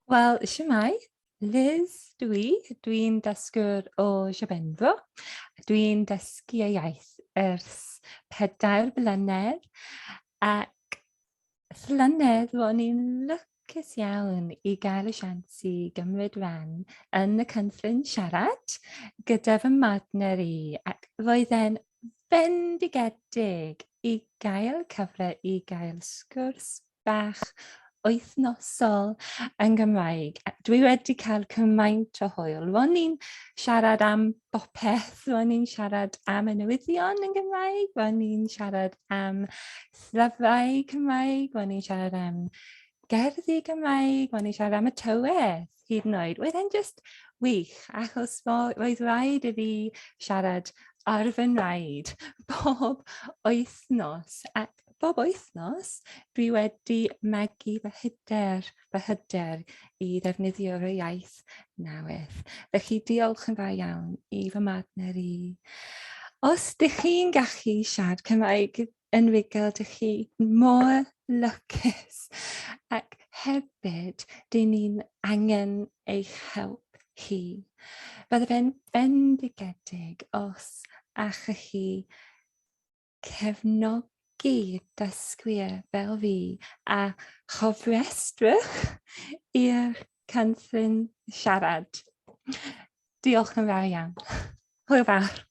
Wel, shwmae, Liz dw i. Dwi'n dysgwr o Sir Benfro. Dwi'n dysgu y iaith ers pedair blynedd ac llynedd ro'n i'n lwcus iawn i gael y siawns i gymryd rhan yn y cynllun siarad gyda fy mhartner i ac roedd e'n fendigedig i gael cyfle i gael sgwrs bach wythnosol yn Gymraeg. Dwi wedi cael cymaint o hwyl. Ro'n ni'n siarad am bopeth, ro'n ni'n siarad am y newyddion yn Gymraeg, ro'n ni'n siarad am llyfrau Cymraeg, ro'n ni'n siarad am gerddi Cymraeg, ro'n ni'n siarad am y tywydd hyd yn oed. Roedd e'n just wych, achos roedd rhaid i fi siarad ar fy nhraed bob wythnos. Ac bob wythnos dwi wedi magu fy hyder, fy hyder i ddefnyddio'r iaith newydd. Felly diolch yn fawr iawn i fy mhartner i. Os dych chi'n gallu siarad Cymraeg yn rhugl, dych chi mor lwcus. Ac hefyd, dyn ni'n angen eich help chi. Bydde fe'n bendigedig os allech chi cefnogi dysgwyr fel fi a chofrestrwch i'r cynllun siarad. Diolch yn fawr iawn. Hwyl fawr.